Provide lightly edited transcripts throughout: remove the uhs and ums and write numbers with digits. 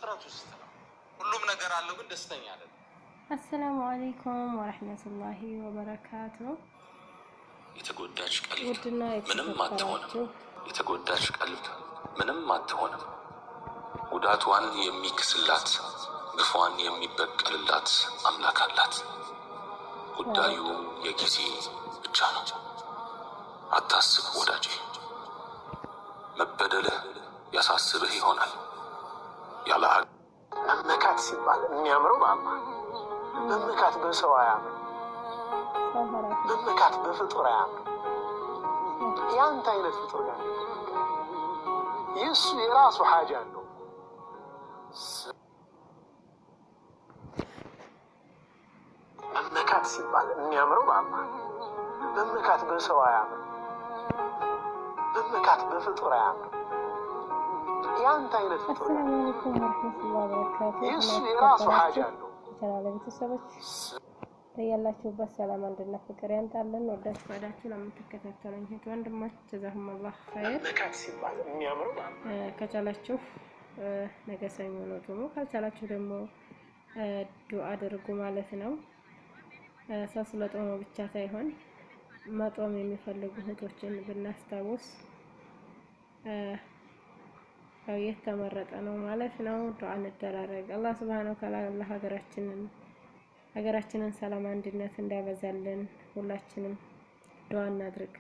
ውጥረት ውስጥ ነው። ሁሉም ነገር አለው፣ ግን ደስተኛ አይደለም። السلام عليكم ورحمة الله وبركاته። የተጎዳች ቀልብ ውድና ምንም አትሆንም። የተከበራችሁ የተጎዳች ቀልብ ምንም አትሆንም። ጉዳቷን የሚክስላት፣ ግፏን የሚበቀልላት አምላክ አላት። ጉዳዩ የጊዜ ብቻ ነው። አታስብ ወዳጄ፣ መበደልህ ያሳስብህ ይሆናል። ያለ መመካት ሲባል የሚያምረው በአላህ፣ መመካት በሰው አያምርም። ሰው ኃላፊ መመካት በፍጡር አያምርም። የአንተ አይነት ፍጡር ጋር የእሱ የራሱ حاجة አለው። መመካት ሲባል የሚያምረው በአላህ፣ መመካት በሰው አያምርም። መመካት በፍጡር አያምርም። የአንተ አይነት ፍጡር ጋር السلام عليكم ورحمة الله وبركاته። የእሱ እና የራሱ حاجة የተከበራችሁ አለው። የቻናሌ ቤተሰቦች፣ በያላችሁበት ሰላም፣ አንድነት፣ ፍቅር ያምጣልን። ወዳችሁ ፈቅዳችሁ ለምትከታተሉኝ እህት ወንድሞች جزاكم الله خير። መመካት ሲባል የሚያምረው በአላህ። ከቻላችሁ ነገ ሰኞ ነው ጾሙ፣ ካልቻላችሁ ደግሞ ዱአ አድርጉ ማለት ነው። ሰው ስለ ጦመ ብቻ ሳይሆን መጦም የሚፈልጉ እህቶችን ብናስታውስ ያው የተመረጠ ነው ማለት ነው። ዱአ እንደራረግ። አላህ سبحانه وتعالى ሀገራችንን ሰላም፣ አንድነት እንዳበዛልን ሁላችንም ዱአ እናድርግ።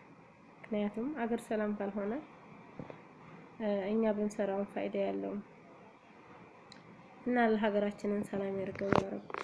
ምክንያቱም አገር ሰላም ካልሆነ እኛ ብንሰራውን ፋይዳ ያለውም እና ለሀገራችንን ሰላም ያድርገው يا رب።